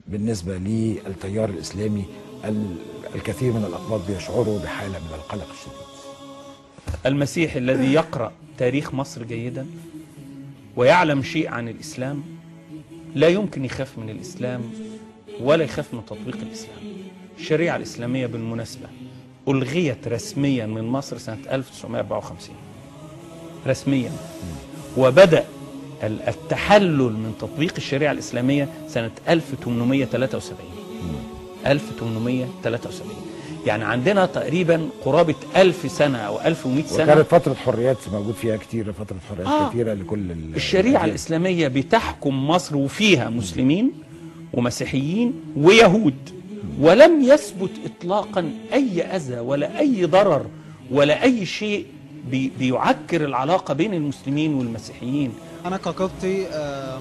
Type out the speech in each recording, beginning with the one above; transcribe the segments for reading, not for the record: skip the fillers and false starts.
بالنسبة للتيار الإسلامي الكثير من الأقباط بيشعروا بحالة من القلق الشديد. المسيح الذي يقرأ تاريخ مصر جيدا ويعلم شيء عن الإسلام لا يمكن يخاف من الإسلام ولا يخاف من تطبيق الإسلام. الشريعة الإسلامية بالمناسبة ألغيت رسميا من مصر سنة 1954 رسميا، وبدأ التحلل من تطبيق الشريعة الإسلامية سنة 1873. 1873 يعني عندنا تقريبا قرابة 1000 سنة أو 1100 سنة. وكانت فترة حريات موجود فيها كتير، فترة حريات كثيرة لكل الشريعة الإسلامية بتحكم مصر وفيها مسلمين ومسيحيين ويهود، ولم يثبت إطلاقا أي أذى ولا أي ضرر ولا أي شيء بيعكر العلاقة بين المسلمين والمسيحيين. أنا كقبطي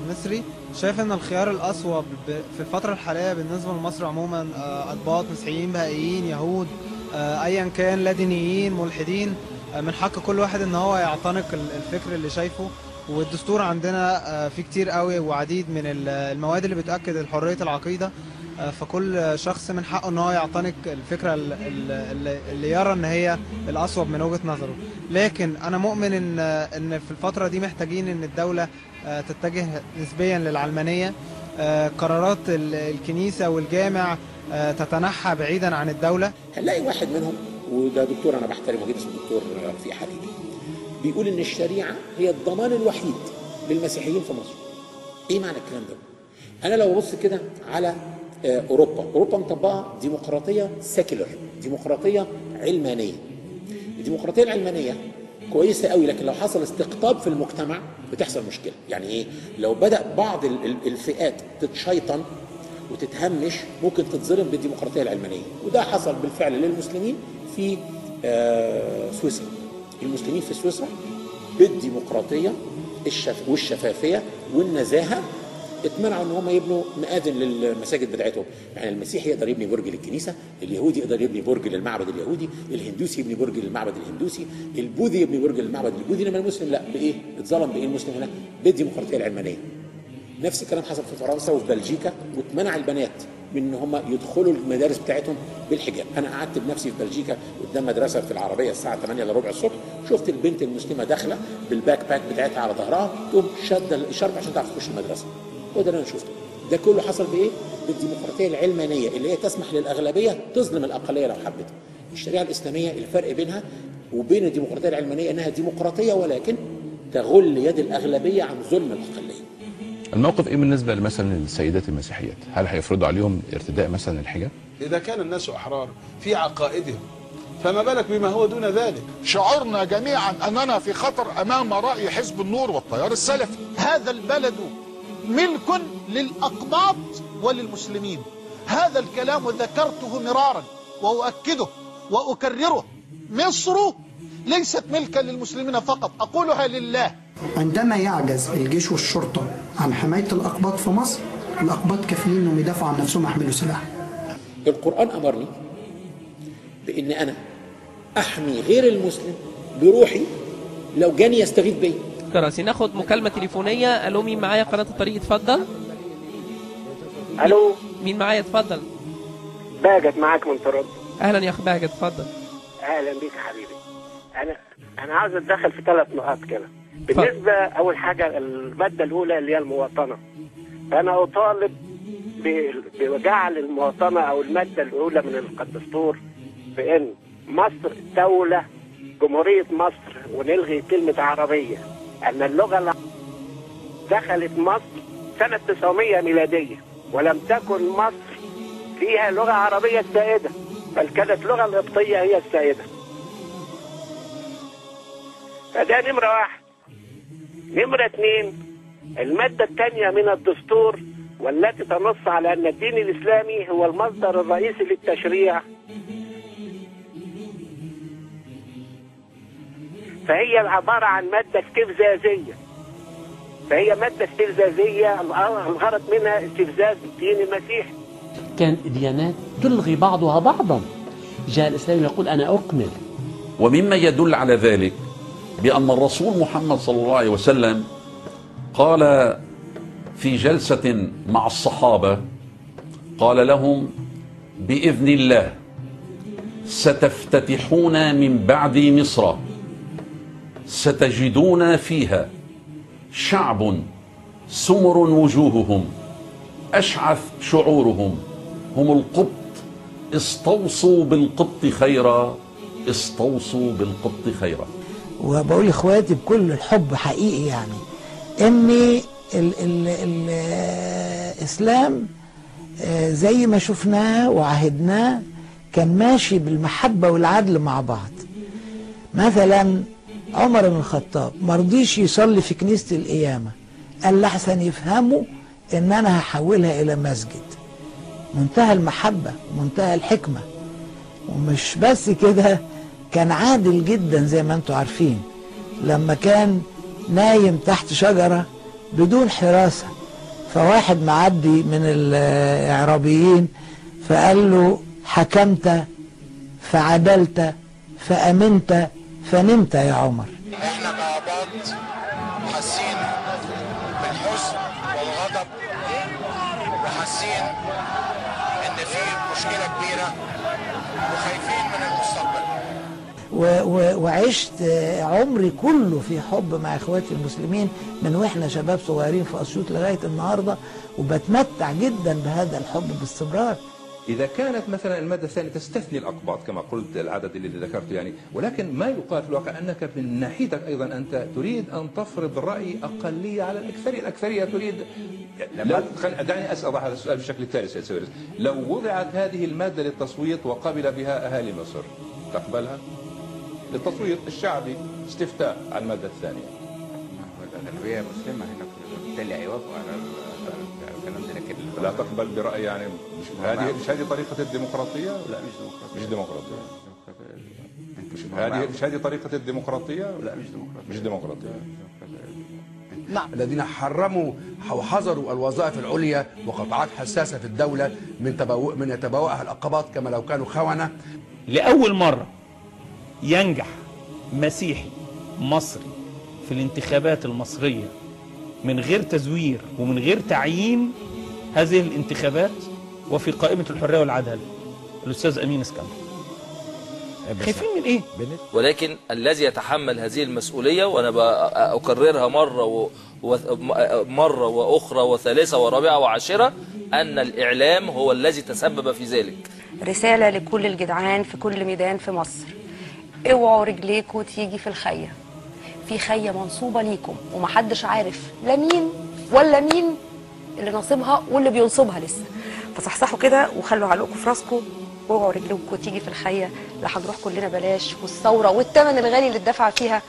مصري شايف أن الخيار الأصوب في الفترة الحالية بالنسبة لمصر عموما أقباط، مسيحيين، بهائيين، يهود، أيا كان، لا دينيين، ملحدين، من حق كل واحد أن هو يعتنق الفكر اللي شايفه. والدستور عندنا فيه كتير قوي وعديد من المواد اللي بتأكد حرية العقيدة، فكل شخص من حقه ان هو يعتنق الفكرة اللي يرى ان هي الاصوب من وجهه نظره. لكن انا مؤمن ان في الفترة دي محتاجين ان الدولة تتجه نسبيا للعلمانيه، قرارات الكنيسة والجامع تتنحى بعيدا عن الدولة. هنلاقي واحد منهم، وده دكتور انا بحترمه جدا، اسمه دكتور رفيق حبيبي، بيقول ان الشريعة هي الضمان الوحيد للمسيحيين في مصر. ايه معنى الكلام ده؟ انا لو ببص كده على اوروبا، اوروبا مطبقه ديمقراطية secular، ديمقراطية علمانية. الديمقراطية العلمانية كويسة قوي، لكن لو حصل استقطاب في المجتمع بتحصل مشكلة. يعني ايه؟ لو بدا بعض الفئات تتشيطن وتتهمش ممكن تتظلم بالديمقراطية العلمانية، وده حصل بالفعل للمسلمين في سويسرا. المسلمين في سويسرا بالديمقراطية والشفافيه والنزاهة اتمنعوا ان هم يبنوا مآذن للمساجد بتاعتهم. يعني المسيحي يقدر يبني برج للكنيسة، اليهودي يقدر يبني برج للمعبد اليهودي، الهندوسي يبني برج للمعبد الهندوسي، البوذي يبني برج للمعبد البوذي، انما المسلم لا. بايه؟ اتظلم بايه المسلم هنا؟ بالديمقراطية العلمانية. نفس الكلام حصل في فرنسا وفي بلجيكا، واتمنع البنات من ان هم يدخلوا المدارس بتاعتهم بالحجاب. انا قعدت بنفسي في بلجيكا قدام مدرسه في العربية الساعة 7:45 الصبح، شفت البنت المسلمة داخله بال backpack بتاعتها على ظهرها، تقوم شاده الشرب عشان تعرف تخش المدرسة. وده اللي انا شفته. ده كله حصل بايه؟ بالديمقراطية العلمانية اللي هي تسمح للاغلبيه تظلم الاقلية لو حبت. الشريعة الاسلامية الفرق بينها وبين الديمقراطية العلمانية انها ديمقراطية ولكن تغل يد الاغلبية عن ظلم الاقلية. الموقف ايه بالنسبة مثلا للسيدات المسيحيات؟ هل هيفرضوا عليهم ارتداء مثلا الحجاب؟ اذا كان الناس احرار في عقائدهم فما بالك بما هو دون ذلك؟ شعرنا جميعا اننا في خطر امام راي حزب النور والتيار السلفي. هذا البلد ملك للأقباط وللمسلمين. هذا الكلام ذكرته مرارا وأؤكده وأكرره. مصر ليست ملكا للمسلمين فقط، أقولها لله. عندما يعجز الجيش والشرطة عن حماية الأقباط في مصر، الأقباط كافيين أنهم يدافعوا عن نفسهم ويحملوا سلاح. القرآن أمرني بأن أنا أحمي غير المسلم بروحي لو جاني يستغيث بي. كراسي. ناخد مكالمة تليفونية. الو، مين معايا؟ قناة الطريق، اتفضل. الو، مين معايا؟ اتفضل. باجت معاك من تورنتو. اهلا يا اخ باجت، اتفضل. اهلا بيك يا حبيبي. انا عاوز اتدخل في 3 نقاط كده. بالنسبة اول حاجة المادة الاولى اللي هي المواطنة. انا اطالب بجعل المواطنة او المادة الاولى من الدستور بان مصر دولة، جمهورية مصر، ونلغي كلمة عربية. أن اللغة دخلت مصر سنة 900 ميلادية، ولم تكن مصر فيها لغة عربية سائدة، بل كانت اللغة القبطية هي السائدة. فده نمرة واحد. نمرة 2، المادة الثانية من الدستور والتي تنص على أن الدين الإسلامي هو المصدر الرئيسي للتشريع. فهي عبارة عن مادة استفزازية، فهي مادة استفزازية الغرض منها استفزاز الدين المسيحي. كان ديانات تلغي بعضها بعضا، جاء الإسلام يقول أنا أكمل. ومما يدل على ذلك بأن الرسول محمد صلى الله عليه وسلم قال في جلسة مع الصحابة، قال لهم: بإذن الله ستفتتحون من بعد مصر، ستجدون فيها شعب سمر وجوههم أشعث شعورهم، هم القبط، استوصوا بالقبط خيرا، استوصوا بالقبط خيرا. وبقول لاخواتي بكل الحب حقيقي يعني ان الاسلام زي ما شفناه وعهدناه كان ماشي بالمحبة والعدل مع بعض. مثلا عمر بن الخطاب مرضيش يصلي في كنيسة القيامة، قال لحسن يفهموا ان انا هحولها الى مسجد. منتهى المحبة ومنتهى الحكمة. ومش بس كده، كان عادل جدا زي ما انتم عارفين، لما كان نايم تحت شجرة بدون حراسة، فواحد معدي من الإعرابيين فقال له: حكمت فعدلت فأمنت فنمت يا عمر. احنا كأقباط حاسين بالحزن والغضب، وحاسين ان في مشكلة كبيرة، وخايفين من المستقبل. وعشت عمري كله في حب مع اخواتي المسلمين من واحنا شباب صغيرين في اسيوط لغاية النهارده، وبتمتع جدا بهذا الحب باستمرار. إذا كانت مثلا المادة الثانية تستثني الأقباط كما قلت العدد الذي ذكرته يعني، ولكن ما يقال في الواقع أنك من ناحيتك أيضا أنت تريد أن تفرض رأي أقلية على الأكثرية، الأكثرية تريد. دعني أسأل هذا السؤال بشكل التالي سيد سويرس، لو وضعت هذه المادة للتصويت وقبل بها أهالي مصر تقبلها؟ للتصويت الشعبي، استفتاء على المادة الثانية. الأغلبية مسلمة هنا، بالتالي هيوافقوا على الكلام ده، لكن لا تقبل برأي يعني. مش هذه طريقة الديمقراطية؟ لا مش ديمقراطية. مش ديمقراطية. مش هذه طريقة الديمقراطية؟ لا مش ديمقراطية. مش ديمقراطية. نعم. الذين حرموا وحظروا الوظائف العليا وقطاعات حساسة في الدولة من يتبوأها الأقباط كما لو كانوا خونة. لأول مرة ينجح مسيحي مصري في الانتخابات المصرية من غير تزوير ومن غير تعيين هذه الانتخابات، وفي قائمة الحرية والعدالة الأستاذ أمين اسكندر. خايفين من إيه؟ ولكن الذي يتحمل هذه المسؤولية، وأنا أكررها مرة وأخرى وثالثة ورابعة وعاشرة، أن الإعلام هو الذي تسبب في ذلك. رسالة لكل الجدعان في كل ميدان في مصر: اوعوا رجليكوا تيجي في الخية، في خية منصوبة ليكم ومحدش عارف لا مين ولا مين اللي ناصبها واللي بينصبها لسه. فصحصحوا كده وخلوا عقلكم في راسكم، واوعوا رجلكم تيجي في الخية، لا هنروح كلنا بلاش، والثورة والثمن الغالي اللي اتدفع فيها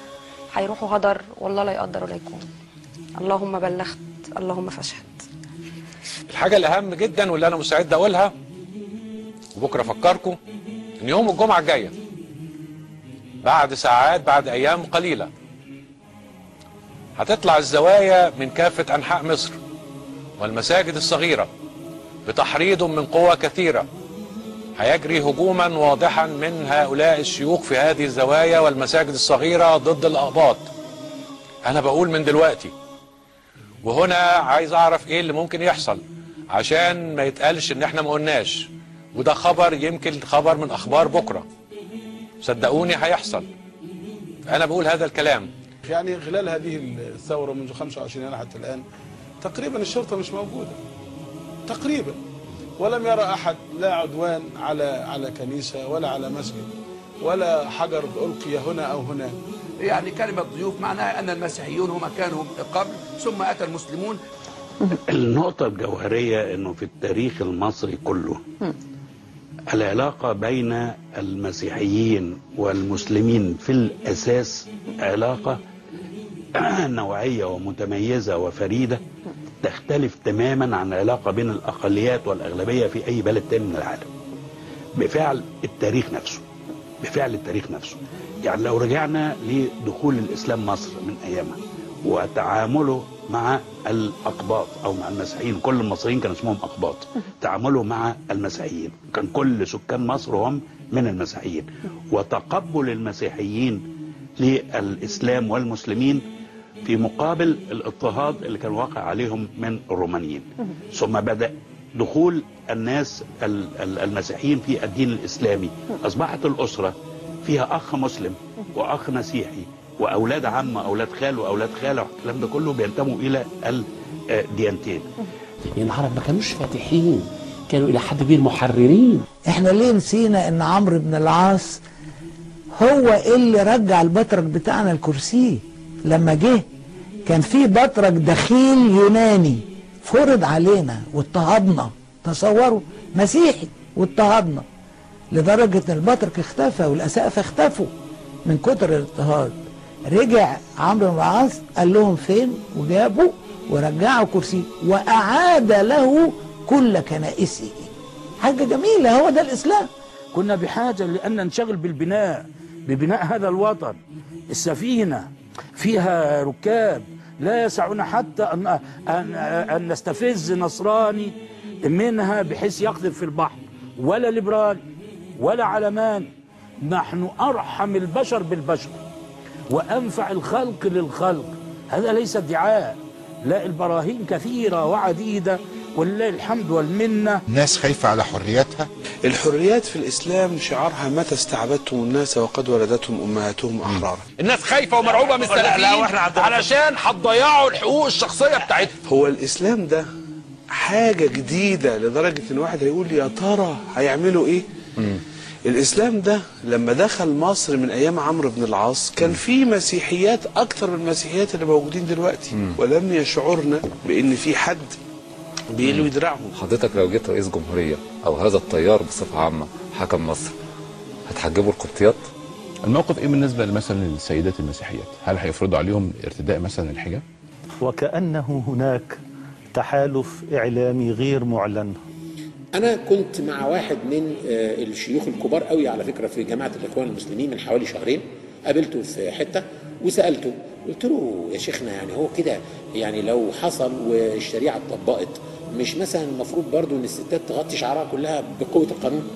هيروحوا هدر، والله لا يقدر ولا يكون. اللهم بلغت، اللهم فاشهد. الحاجة الأهم جدا واللي أنا مستعد أقولها وبكرة أفكركم، إن يوم الجمعة الجاية بعد ساعات، بعد أيام قليلة، هتطلع الزوايا من كافة أنحاء مصر والمساجد الصغيرة بتحريض من قوى كثيرة. هيجري هجوما واضحا من هؤلاء الشيوخ في هذه الزوايا والمساجد الصغيرة ضد الأقباط. أنا بقول من دلوقتي، وهنا عايز أعرف إيه اللي ممكن يحصل عشان ما يتقالش إن إحنا ما قلناش، وده خبر يمكن خبر من أخبار بكرة، صدقوني هيحصل. أنا بقول هذا الكلام. يعني خلال هذه الثورة منذ 25 سنة حتى الآن تقريبا الشرطة مش موجودة تقريبا، ولم يرى أحد لا عدوان على كنيسة ولا على مسجد ولا حجر ألقي هنا أو هناك. يعني كلمة ضيوف معناها أن المسيحيون هم كانوا قبل ثم أتى المسلمون. النقطة الجوهرية أنه في التاريخ المصري كله العلاقة بين المسيحيين والمسلمين في الأساس علاقة نوعية ومتميزة وفريدة، تختلف تماما عن العلاقة بين الأقليات والأغلبية في أي بلد تاني من العالم بفعل التاريخ نفسه. بفعل التاريخ نفسه. يعني لو رجعنا لدخول الإسلام مصر من أيامها وتعامله مع الأقباط أو مع المسيحيين، كل المصريين كان اسمهم أقباط، تعامله مع المسيحيين، كان كل سكان مصر هم من المسيحيين، وتقبل المسيحيين للإسلام والمسلمين في مقابل الاضطهاد اللي كان واقع عليهم من الرومانيين. ثم بدأ دخول الناس المسيحيين في الدين الإسلامي، أصبحت الأسرة فيها أخ مسلم وأخ مسيحي وأولاد عم وأولاد خال وأولاد خالة، والكلام ده كله بينتموا إلى الديانتين. يعني العرب ما كانوش فاتحين، كانوا إلى حد كبير محررين. إحنا ليه نسينا إن عمرو بن العاص هو اللي رجع البطرك بتاعنا الكرسي؟ لما جه كان في بطرك دخيل يوناني فرض علينا واضطهدنا، تصوروا مسيحي واضطهدنا لدرجة ان البطرك اختفى والأسقف اختفوا من كتر الاضطهاد. رجع عمرو بن العاص قال لهم فين، وجابوا ورجعوا كرسي وأعاد له كل كنائسه. حاجة جميلة، هو ده الإسلام. كنا بحاجة لأن ننشغل بالبناء، ببناء هذا الوطن. السفينة فيها ركاب لا يسعنا حتى أن نستفز نصراني منها بحيث يقذف في البحر، ولا ليبرالي ولا علماني. نحن أرحم البشر بالبشر وأنفع الخلق للخلق. هذا ليس ادعاء، لا، البراهين كثيرة وعديدة ولله الحمد والمنة. الناس خايفة على حرياتها. الحريات في الإسلام شعارها متى استعبدتم الناس وقد ولدتهم أمهاتهم أحرارا. الناس خايفة ومرعوبة من السلفيين علشان هتضيعوا الحقوق الشخصية بتاعتهم. هو الإسلام ده حاجة جديدة لدرجة إن واحد هيقول يا ترى هيعملوا إيه؟ الإسلام ده لما دخل مصر من أيام عمرو بن العاص كان في مسيحيات أكتر من المسيحيات اللي موجودين دلوقتي، ولم يشعرنا بإن في حد بيلوي دراعهم. حضرتك لو جيت رئيس جمهورية أو هذا التيار بصفة عامة حكم مصر، هتحجبوا القبطيات؟ الموقف إيه بالنسبة مثلا للسيدات المسيحيات؟ هل هيفرضوا عليهم ارتداء مثلا الحجاب؟ وكأنه هناك تحالف إعلامي غير معلن. أنا كنت مع واحد من الشيوخ الكبار قوي على فكرة في جماعة الإخوان المسلمين من حوالي شهرين، قابلته في حتة وسألته، قلت له يا شيخنا يعني هو كده، يعني لو حصل والشريعة اتطبقت مش مثلا المفروض برضو ان الستات تغطي شعرها كلها بقوة القانون؟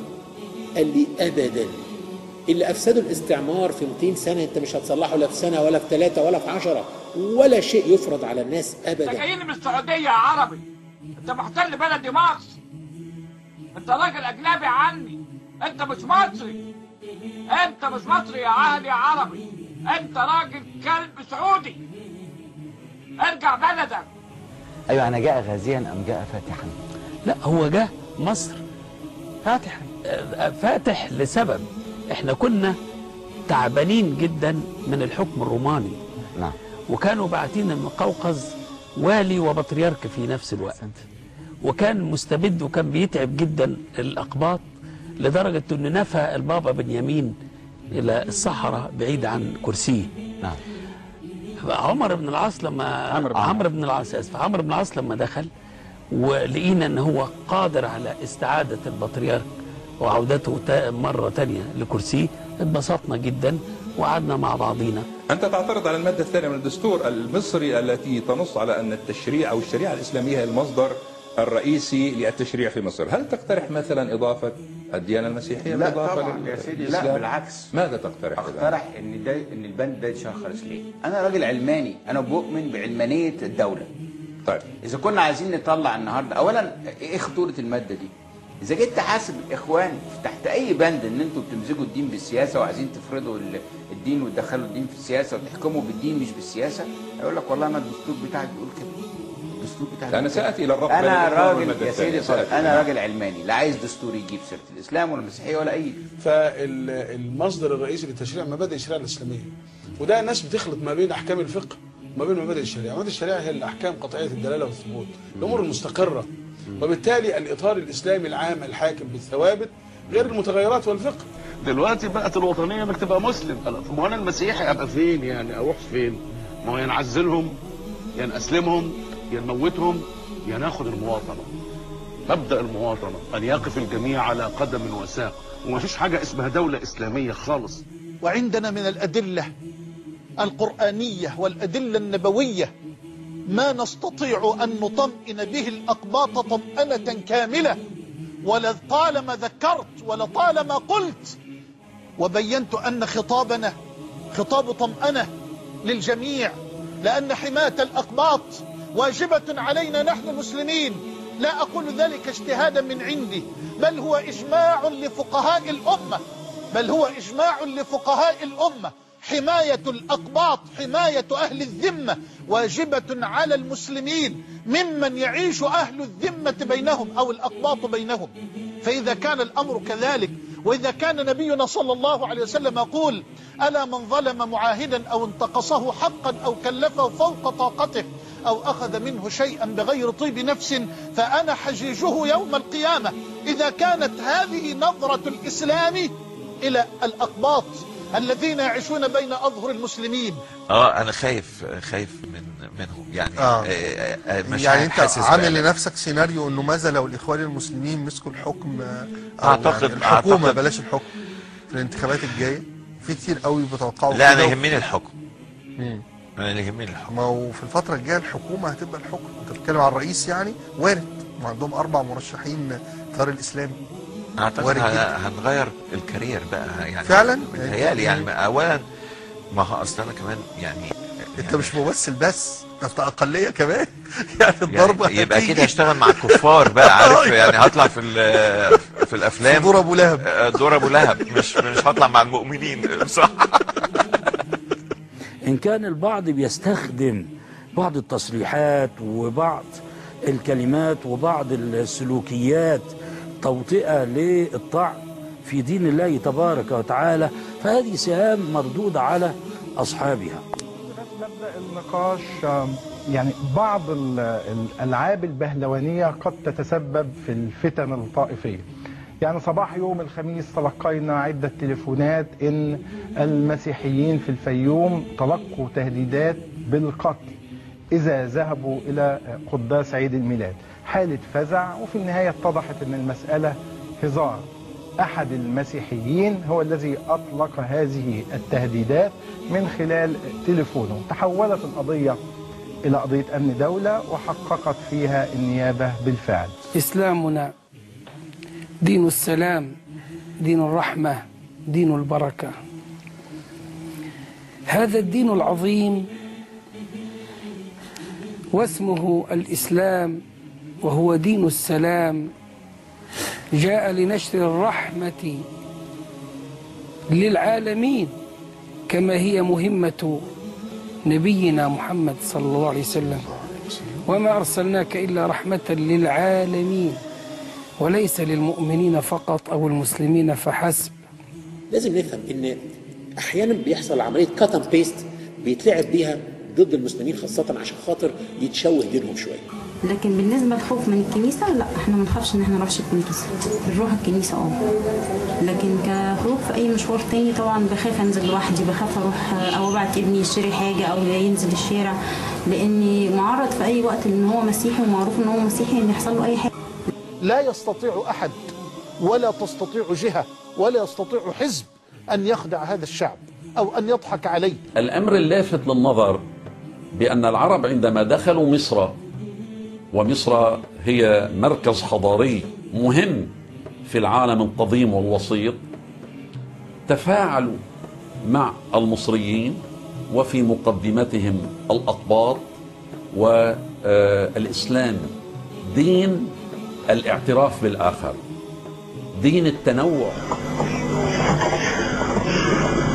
قال لي أبدا، اللي أفسدوا الاستعمار في 200 سنة أنت مش هتصلحه لا في سنة ولا في 3 ولا في 10، ولا شيء يفرض على الناس أبدا. أنت جايين من السعودية يا عربي، أنت محتل بلدي مصر، أنت راجل أجنبي عني، أنت مش مصري، أنت مش مصري يا عهد يا عربي، أنت راجل كلب سعودي، ارجع بلدك. أيوة، أنا جاء غازيا أم جاء فاتحا؟ لا، هو جاء مصر فاتحا، فاتح لسبب احنا كنا تعبانين جدا من الحكم الروماني. نعم. وكانوا باعتين المقوقز والي وبطريرك في نفس الوقت، وكان مستبد وكان بيتعب جدا الأقباط لدرجة أنه نفى البابا بنيامين إلى الصحراء بعيد عن كرسيه. نعم. عمر بن العاص لما عمرو بن العاص اسف عمرو بن العاص لما دخل ولقينا ان هو قادر على استعادة البطريرك وعودته مرة تانية لكرسيه، اتبسطنا جدا وقعدنا مع بعضينا. أنت تعترض على المادة الثانية من الدستور المصري التي تنص على أن التشريع أو الشريعة الإسلامية هي المصدر الرئيسي للتشريع في مصر. هل تقترح مثلا إضافة الديانة المسيحية؟ لا طبعا يا سيدي، لا بالعكس. ماذا تقترح؟ أقترح إن البند ده يتشخص. ليه؟ أنا راجل علماني، أنا بؤمن بعلمانية الدولة. طيب إذا كنا عايزين نطلع النهارده، أولا إيه خطورة المادة دي؟ إذا جيت تحاسب الإخوان تحت أي بند إن أنتوا بتمزجوا الدين بالسياسة وعايزين تفرضوا الدين وتدخلوا الدين في السياسة وتحكموا بالدين مش بالسياسة، هيقول لك والله أنا الدستور بتاعك بيقول كده. الدستور بتاعك. أنا سأتي إلى الرفض. أنا راجل يا سيدي، أنا راجل علماني، لا عايز دستور يجيب سيرة الإسلام ولا المسيحية ولا أي. فالمصدر الرئيسي للتشريع مبادئ الشريعة الإسلامية، وده الناس بتخلط ما بين أحكام الفقه وما بين مبادئ الشريعة. مبادئ الشريعة هي الأحكام قطعية الدلالة والثبوت، الأمور المستقرة، وبالتالي الإطار الإسلامي العام الحاكم بالثوابت غير المتغيرات والفقه. دلوقتي بقت الوطنية انك تبقى مسلم. طب وانا المسيحي ابقى فين يعني؟ اروح فين؟ ما هو يا نعزلهم يا نأسلمهم يا نموتهم يا ناخد المواطنة. مبدأ المواطنة أن يقف الجميع على قدم وساق. ومفيش حاجة اسمها دولة اسلامية خالص. وعندنا من الادلة القرانية والادلة النبوية ما نستطيع ان نطمئن به الاقباط طمانه كاملة، ولطالما ذكرت ولطالما قلت وبينت ان خطابنا خطاب طمأنة للجميع، لأن حماية الأقباط واجبة علينا نحن المسلمين. لا أقول ذلك اجتهادا من عندي، بل هو إجماع لفقهاء الأمة، بل هو إجماع لفقهاء الأمة. حماية الأقباط، حماية أهل الذمة واجبة على المسلمين ممن يعيش أهل الذمة بينهم أو الأقباط بينهم. فإذا كان الأمر كذلك، وإذا كان نبينا صلى الله عليه وسلم يقول: ألا من ظلم معاهدا أو انتقصه حقا أو كلفه فوق طاقته أو أخذ منه شيئا بغير طيب نفس فأنا حجيجه يوم القيامة. إذا كانت هذه نظرة الإسلام إلى الأقباط الذين يعيشون بين أظهر المسلمين. أنا خايف منهم يعني. مش يعني أنت عامل لنفسك سيناريو إنه ماذا لو الإخوان المسلمين مسكوا الحكم، أو أعتقد يعني الحكومة، بلاش الحكم، في الانتخابات الجاية؟ في كتير قوي بيتوقعوا. لا، أنا يهمني الحكم. أنا اللي يهمني الحكم. ما هو في الفترة الجاية الحكومة هتبقى الحكم. أنت بتتكلم عن الرئيس يعني، وارد وعندهم 4 مرشحين التيار الإسلامي. أعتقد هنغير ال career بقى يعني فعلا متهيألي يعني. أولا ما هو أصل أنا كمان يعني أنت مش ممثل بس، أنت أقلية كمان يعني الضربة يعني يبقى كده هشتغل مع الكفار بقى، عارف يعني. هطلع في الأفلام دور أبو لهب، دور أبو لهب، مش هطلع مع المؤمنين صح. إن كان البعض بيستخدم بعض التصريحات وبعض الكلمات وبعض السلوكيات توطئة للطعن في دين الله تبارك وتعالى، فهذه سهام مردودة على أصحابها. نبدأ النقاش. يعني بعض الألعاب البهلوانية قد تتسبب في الفتن الطائفية. يعني صباح يوم الخميس تلقينا عدة تليفونات إن المسيحيين في الفيوم تلقوا تهديدات بالقتل إذا ذهبوا إلى قداس عيد الميلاد. حالة فزع، وفي النهاية اتضحت أن المسألة هزار. أحد المسيحيين هو الذي أطلق هذه التهديدات من خلال تليفونه. تحولت القضية إلى قضية أمن دولة، وحققت فيها النيابة بالفعل. إسلامنا دين السلام، دين الرحمة، دين البركة. هذا الدين العظيم واسمه الإسلام، وهو دين السلام، جاء لنشر الرحمة للعالمين كما هي مهمة نبينا محمد صلى الله عليه وسلم. وما أرسلناك إلا رحمة للعالمين، وليس للمؤمنين فقط أو المسلمين فحسب. لازم نفهم إن أحيانا بيحصل عملية cut and paste بيتلعب بيها ضد المسلمين، خاصة عشان خاطر يتشوه دينهم شوية. لكن بالنسبة للخوف من الكنيسة، لا، احنا ما بنخافش ان احنا نروحش الكنيسة، بنروح الكنيسة لكن كخروج في اي مشوار تاني طبعا بخاف انزل لوحدي، بخاف اروح او ابعت ابني يشتري حاجة او ينزل الشارع، لاني معرض في اي وقت ان هو مسيحي ومعروف ان هو مسيحي ان يحصل له اي حاجة. لا يستطيع احد ولا تستطيع جهة ولا يستطيع حزب ان يخدع هذا الشعب او ان يضحك عليه. الامر اللافت للنظر بان العرب عندما دخلوا مصر، ومصر هي مركز حضاري مهم في العالم القديم والوسيط، تفاعلوا مع المصريين وفي مقدمتهم الأقباط والإسلام، دين الاعتراف بالآخر، دين التنوع.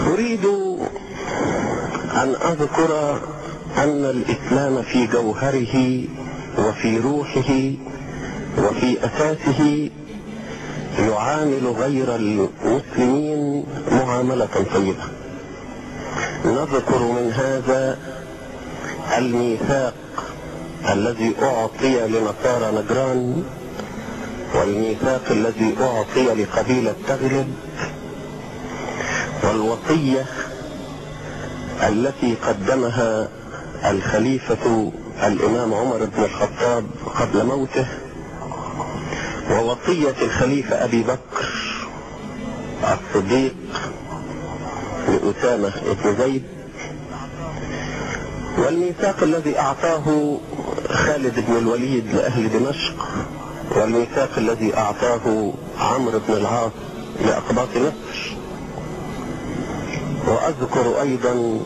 أريد أن أذكر أن الإسلام في جوهره وفي روحه وفي أساسه يعامل غير المسلمين معاملة طيبة. نذكر من هذا الميثاق الذي أعطي لنصارى نجران، والميثاق الذي أعطي لقبيلة تغلب، والوصية التي قدمها الخليفة الإمام عمر بن الخطاب قبل موته، ووصية الخليفة أبي بكر الصديق لأسامة بن زيد، والميثاق الذي أعطاه خالد بن الوليد لأهل دمشق، والميثاق الذي أعطاه عمرو بن العاص لأقباط مصر. وأذكر أيضا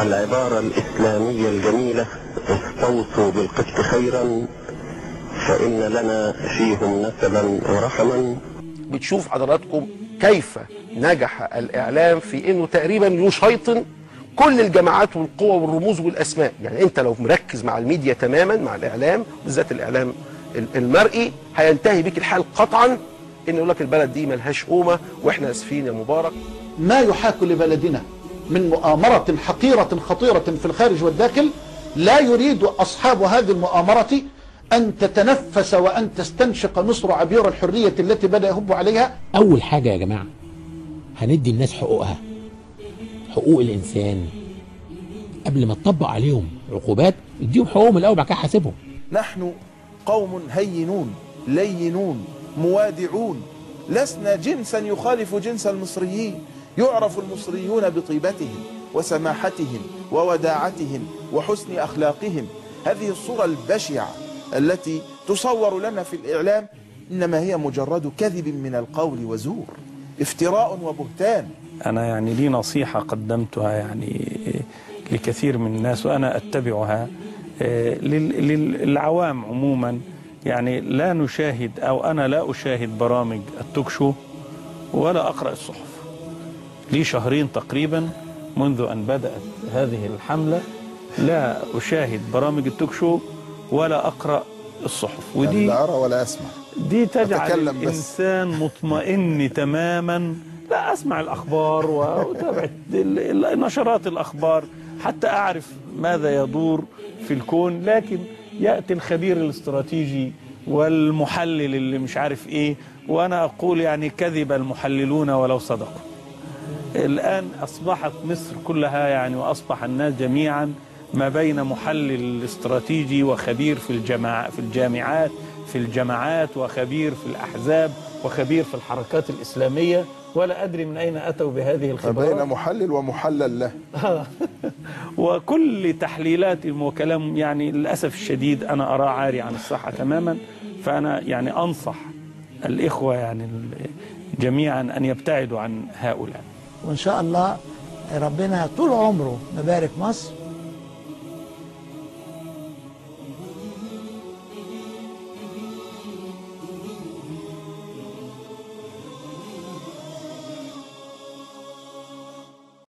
العبارة الإسلامية الجميلة: استوصوا بالقبط خيرا فإن لنا فيهم نسبا ورحما. بتشوف حضراتكم كيف نجح الإعلام في أنه تقريبا يشيطن كل الجماعات والقوى والرموز والأسماء. يعني أنت لو مركز مع الميديا تماما، مع الإعلام بالذات الإعلام المرئي، هينتهي بك الحال قطعا إن يقول لك البلد دي ملهاش قومة وإحنا آسفين يا مبارك. ما يحاك لبلدنا من مؤامرة حقيرة خطيرة في الخارج والداخل، لا يريد أصحاب هذه المؤامرة أن تتنفس وأن تستنشق مصر عبير الحرية التي بدأ يهب عليها. أول حاجة يا جماعة هندي الناس حقوقها، حقوق الإنسان، قبل ما تطبق عليهم عقوبات اديهم حقوقهم الأول، بعد كده حاسبهم. نحن قوم هينون لينون موادعون، لسنا جنسا يخالف جنس المصريين. يعرف المصريون بطيبتهم وسماحتهم ووداعتهم وحسن أخلاقهم. هذه الصورة البشعة التي تصور لنا في الإعلام إنما هي مجرد كذب من القول وزور، افتراء وبهتان. أنا يعني لي نصيحة قدمتها يعني لكثير من الناس وأنا أتبعها للعوام عموما، يعني لا نشاهد أو أنا لا أشاهد برامج التوك شو ولا أقرأ الصحف. لي شهرين تقريبا منذ أن بدأت هذه الحملة لا أشاهد برامج التوك شو ولا أقرأ الصحف، ودي يعني لا أرى ولا أسمع. دي تجعل الإنسان مطمئن تماما. لا أسمع الأخبار وأتابع نشرات الأخبار حتى أعرف ماذا يدور في الكون، لكن يأتي الخبير الاستراتيجي والمحلل اللي مش عارف إيه، وأنا أقول يعني كذب المحللون ولو صدقوا. الآن أصبحت مصر كلها يعني وأصبح الناس جميعا ما بين محلل استراتيجي وخبير في الجامعات في الجماعات وخبير في الأحزاب وخبير في الحركات الإسلامية، ولا أدري من أين أتوا بهذه الخبرات. بين محلل ومحلل له. وكل تحليلاتهم وكلام يعني للأسف الشديد أنا أراه عاري عن الصحة تماما. فأنا يعني أنصح الإخوة يعني جميعا أن يبتعدوا عن هؤلاء. وإن شاء الله ربنا طول عمره مبارك مصر،